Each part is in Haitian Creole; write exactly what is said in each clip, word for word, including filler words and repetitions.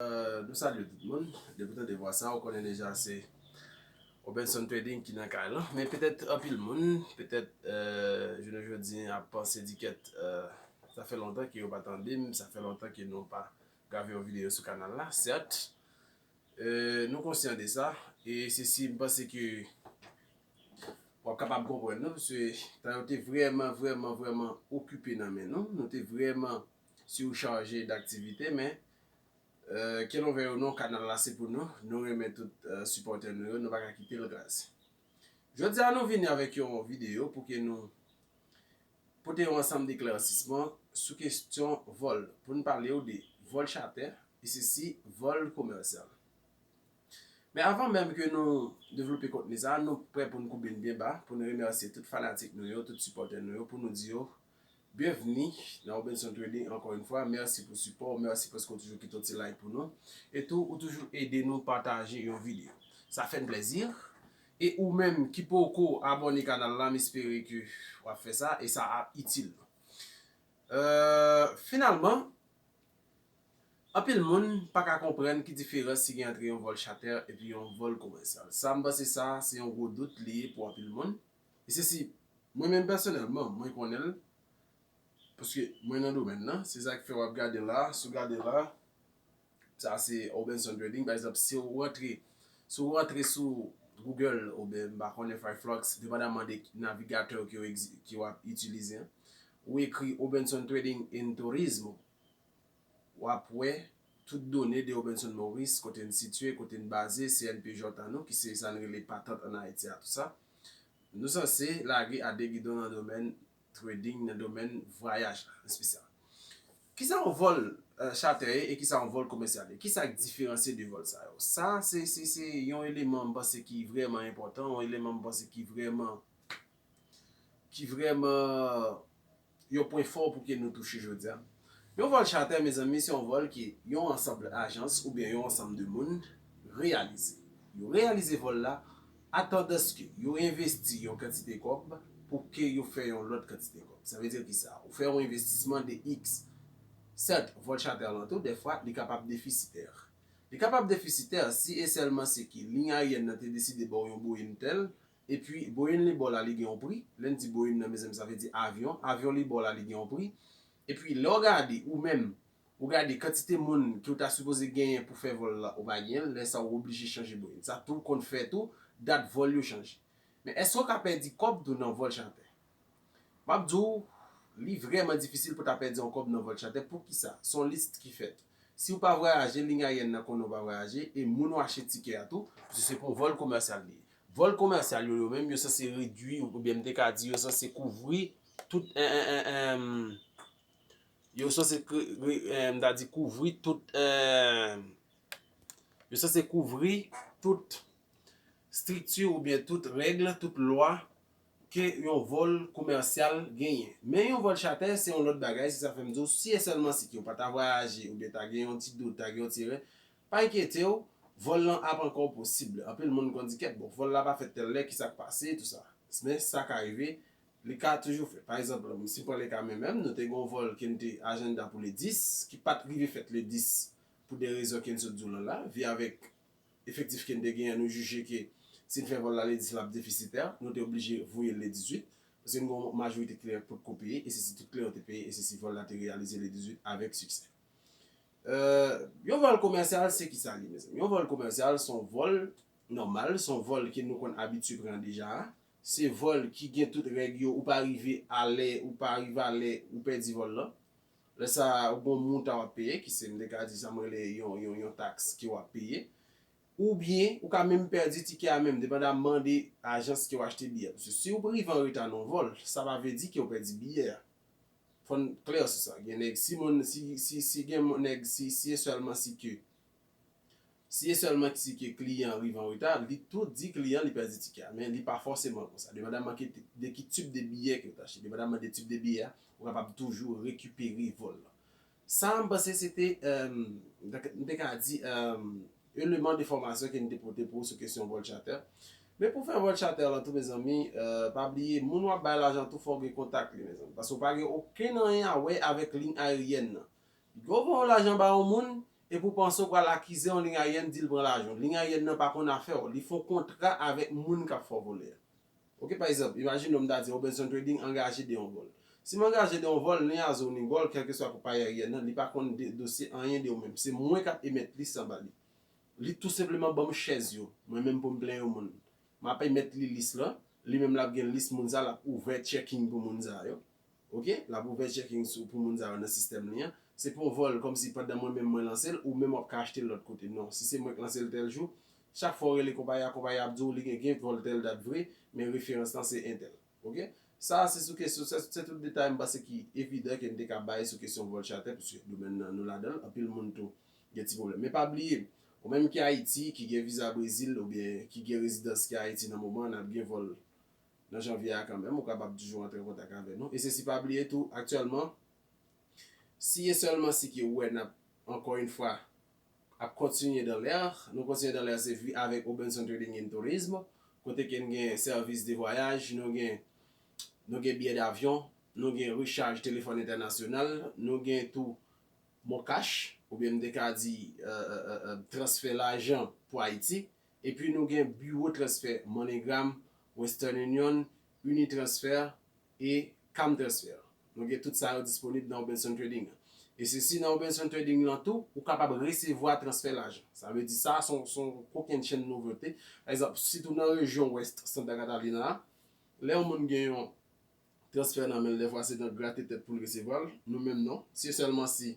Euh, nou salye tout moun. Depi w tande vwa sa, ou konnen deja se Obenson Trading ki nan kay lan. Men petèt anpil moun, petèt, euh, jounen jodi a ap panse di kèt, euh, sa fè lontan ke yo pa tande m, sa fè lontan ke nou pa grave yon videyo sou kanal la. Sèt, euh, nou konsyan de sa. E sesi, m panse ke w ap kapab konprann nou, paske tan yo te vrèman, vrèman, vrèman okipe nan men nou. Nou te vrèman surchargé d'activités, men euh, ke nou vle ou non, kanal la se pou nou. Nou renmen tout euh, sipòtè nou yo, nou pa ka kite l kraze. Jodi a nou vini avèk yon videyo pou ke nou pote yon ansanm deklèsisman sou kesyon vòl, pou n pale w de vòl chatè, e sesi vòl komèsyal. Men avan menm ke nou devlope kontni sa, nou prè pou n koube n byen ba, pou n remèsye tout fanatik nou yo, tout sipòtè nou yo, pou nou di yo byenvni nan Obenson Trading ankò yon fwa. Mèsi pou sipò w, mèsi paske w toujou kite yon ti like pou nou. E tou, ou toujou ede nou pataje yon videyo. Sa fè n plèzi. E ou menm ki poko abòne kanal la, m espere ke w ap fè sa e sa ap itil nou. Euh, finalman, anpil moun pa ka konprann ki diferans ki gen ant yon vòl chatè epi yon vòl komèsyal. Sa, m panse sa se yon gwo dout li ye pou anpil moun. E se si, mwen menm pèsonèlman, mwen konnen l, paske mwen nan domèn nan, se sa k fè w ap gade la, si w gade la, sa se Obenson Trading, pa egzanp, si w rantre, si w rantre sou Google oubyen, m pa konnen, Firefox, depandaman de navigatè ke w egzi-, ke w ap itilize an, ou ekri Obenson Trading and Tourism, w ap wè tout done de Obenson Maurice, kote n sitiye, kote n baze, C N P J an nou, ki se sa n rele patant ann Ayiti a, tou sa. Nou sanse lage a de gidon nan domèn trading, nan domèn vwayaj la, espesyal. Kisa yon vòl euh, chatè ye e kisa yon vòl komèsyal ye? Kisa k diferansye de vòl sa yo? Sa, se, se, se yon eleman m panse ki vrèman enpòtan, yon eleman m panse ki vrèman, ki vrèman yon pwen fò pou ke nou touche jodi a. Yon vòl chatè, mezanmi, se yon vòl ke yon ansanm ajans oubyen yon ansanm de moun reyalize. Yo reyalize vòl la atandaske yo envesti yon kantite kòb pou ke yo fè yon lòt kantite kòb. Sa vle di kisa? Ou fè yon envestisman de X. Sèt, vòl chatè lan tou, dèfwa, li kapab defisitè. Li kapab defisitè si e sèlman si ke liy ayeryèn nan te deside ba w yon Boeing tèl, epi Boeing li ba w la, li gen yon pri. Lè n di Boeing nan, mezanmi, sa vle di avyon. Avyon li ba w la, li gen yon pri. Epi lè w gade, ou menm, ou gade kantite moun ke w ta sipoze genyen pou fè vòl la, ou pa genyen l, lè sa a ou oblije chanje Boeing. Sa tou konn fè tou, dat vòl yo chanje. Men èske w ka pèdi kòb tou nan vòl chatè? M ap di w, li vrèman difisil pou w ta pèdi yon kòb nan vòl chatè. Poukisa? Se yon lis ki fèt. Si w pa vwayaje, liy ayeryèn nan konnen w pa vwayaje, e moun w achte tikè a tou, paske se pou yon vòl komèsyal li ye. Vòl komèsyal yo, yo menm, yo sanse redwi, oubyen m te ka di, yo sanse kouvri tout, en, en, en, en, yo sanse, kre- re- eh, m ta di kouvri tout, eh, yo sanse kouvri tout estrikti oubyen tout règ, tout lwa ke yon vòl komèsyal genyen. Men yon vòl chatè, se yon lòt bagay, se sa fè m di w, si e sèlman si ke w pa ta vwayaje oubyen ta gen yon ti dout, ta gen yon ti erè, pa enkyete w, vòl lan ap ankò posib. Anpil moun konn di, kèt, bon, vòl la pa fèt tèl lè, kisa k pase, tou sa. Men sa ka rive, li ka toujou fèt. Pa egzanp, si m pran le ka mwen menm, nou te gen yon vòl ke n te ajanda pou le dis, ki pa t rive fèt le dis, pou de rezon ke n sot di w lan la, vi avèk efektif ke n te genyen, nou jije ke si n fè vòl la le dis, l ap defisitè, nou te oblije voye l le dizuit, paske n gen yon majorite kliyan ki potko peye, e se si tout kliyan yo te peye, e se si vòl la te reyalize le dizuit avèk siksè. Euh, yon vòl komèsyal, se kisa li, mezanmi? Yon vòl komèsyal, se yon vòl nòmal, se yon vòl ke nou konn abitye pran deja a. Se vòl ki gen tout règ yo, ou pa rive alè, ou pa rive alè, ou pèdi vòl lan. Lè sa a, ou gen yon montan w ap peye, ki se, m te ka di sa, m rele yon, yon, yon taks ke w ap peye. Oubyen, ou ka menm pèdi tikè a menm, depandaman de ajans ke w achte biyè. Paske si w rive an reta nan yon vòl, sa pa vle di ke w pèdi biyè a. Fò n klè sou sa. Gen nèg, si moun, si, si, si gen moun, nèg, si, si e sèlman si ke, si e sèlman si ke kliyan an rive an reta, li tou di kliyan li pèdi tikè a. Men li pa fòseman konsa. Depandaman ke, de ki tip de biyè ke w t achte, depandaman de tip de biyè a, ou kapab toujou rekipere vòl lan. Sa, m panse se te, euh, m te ka di, euh, eleman de fòmasyon ke n te pote pou ou sou kesyon vòl chatè. Men pou fè vòl chatè lan tou, mezanmi, euh, pa bliye, moun w ap bay lajan tou, fò w gen kontak li, mezanmi. Paske w pa gen okenn anyen a wè avèk liy ayeryèn nan. Yo voye yon lajan ba yon moun, epi w panse w pral akize yon liy aryèn di l pran lajan w. Liy aryèn nan pa konn afè w. Li fè yon kontra avèk moun k ap fè w vòlè a. Ok, pa egzanp, imajine w m ta di Robinson Trading angaje de yon vòl. Si m angaje de yon vòl, ni Azou ni Gòl, kèlkeswa konpayi aryèn nan, li pa konn de, dosye anyen de ou menm. Se mwen k ap emèt lis anba li. Li tou senpleman ban m chèz yo, mwen menm pou m plenyen moun. M ap emèt li lis lan, li menm l ap gen lis moun sa, l ap ouvè checking pou moun sa yo. Ok, l ap ouvè checking sou, pou moun sa yo nan sistèm li an. Se pa yon vòl kòmsi pandan mwen menm mwen lanse l, ou menm w ap ka achte l lòt kote. Non, si se mwen k lanse l tèl jou, chak fwa w rele konpayi a, konpayi a ap di w li gen, gen vòl tèl dat vre, men referans lan se entèl. Ok? Sa se sou kesyon, se, se tout detay m panse ki evidan ke n te ka bay sou kesyon vòl chatè, piske domèn nan nou ladan l, anpil moun tou gen ti pwoblèm. Men pa bliye, ou menm ki Ayiti, ki gen viza Brezil, oubyen ki gen rezidans ki Ayiti nan moman an, n ap gen vòl nan janvye a kanmenm, ou kapab toujou antre an kontak avè nou. E se si pa bliye tou, aktyèlman, si e sèlman si ke ou wè n ap, ankò yon fwa, ap kontinye dan lè, nou kontinye dan lè se vi avèk Robinson Trading and Tourism, kote ke n gen sèvis de vwayaj, nou gen, nou gen biyè davyon, nou gen rechaj telefòn entènasyonal, nou gen tou MonCash, oubyen m te ka di, euh, euh, euh, euh, transfè lajan pou Ayiti, epi nou gen biwo transfè MoneyGram, Western Union, Unitransfer e Camtransfer. Nou gen tout sa yo disponib nan Robinson Trading an. E se si nan Robinson Trading lan tou, ou kapab resevwa transfè lajan. Sa vle di sa, se yon, se yon kokennchenn nouvote. Pa egzanp, sitou nan rejyon West Santa Catalina a, lè yon moun gen yon transfè nan men l, dèfwa se nan grate tèt pou l resevwa l, nou menm non. Se sèlman si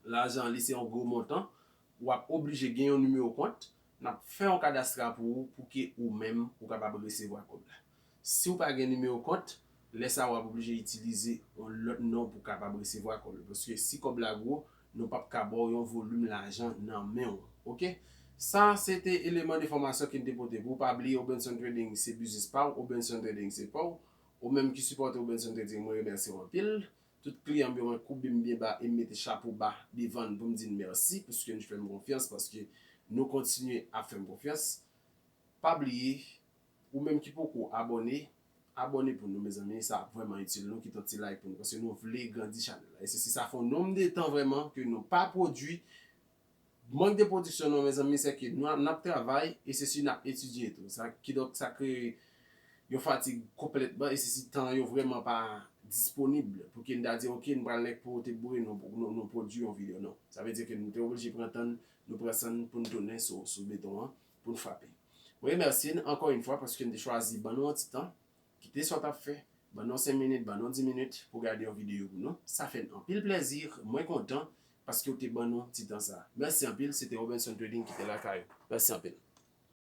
lajan li se yon gwo montan, w ap oblije gen yon nimewo kont, n ap fè yon kadastra pou ou, pou ke ou menm ou kapab resevwa kòb la. Si w pa gen nimewo kont, lè sa a w ap oblije itilize yon lòt non pou w kapab resevwa kòb la. Paske si kòb la gwo, nou p ap ka ba w yon volim lajan nan men w. Ok? Sa se te eleman de enfòmasyon ke n te pote pou w. Pa bliye, Robinson Trading se biznis pa w, Robinson Trading se pa w. Ou menm ki sipòte Robinson Trading, mwen remèsye w anpil. Tout kliyan m yo, mwen koube m byen ba e m mete chapo ba devan n pou m di n mèsi, paske n fè m konfyans, paske nou kontinye ap fè m konfyans. Pa bliye, ou menm ki poko abòne, abòne pou nou, mezanmi, sa ap vrèman itil nou, kite yon ti like pou nou, paske nou vle grandi chanèl la. E se si sa fè yon nonm de tan vrèman ke nou pa pwodui. Mank de pwodiksyon nou, mezanmi, se ke nou, n ap travay e se si n ap etidye tou. Sa, kidonk, sa kreye yon fatig konplètman e se si tan yo vrèman pa disponib pou ke n ta di, ok, n pral nèk pote boure, nou, nou, nou pwodui yon videyo. Non. Sa vle di ke nou te oblije pran tan n, nou pran san n pou n tounen sou, sou beton an, pou n frape. Mwen remèsye n ankò yon fwa paske n te chwazi ban nou yon ti tan, kite sa w t ap fè, ban nou senk minit, ban nou dis minit pou gade yon videyo pou nou. Sa fè n anpil plèzi, mwen kontan paske w te ban nou ti tan sa. Mèsi anpil, se te Robinson Trading ki te lakay ou. Mèsi anpil.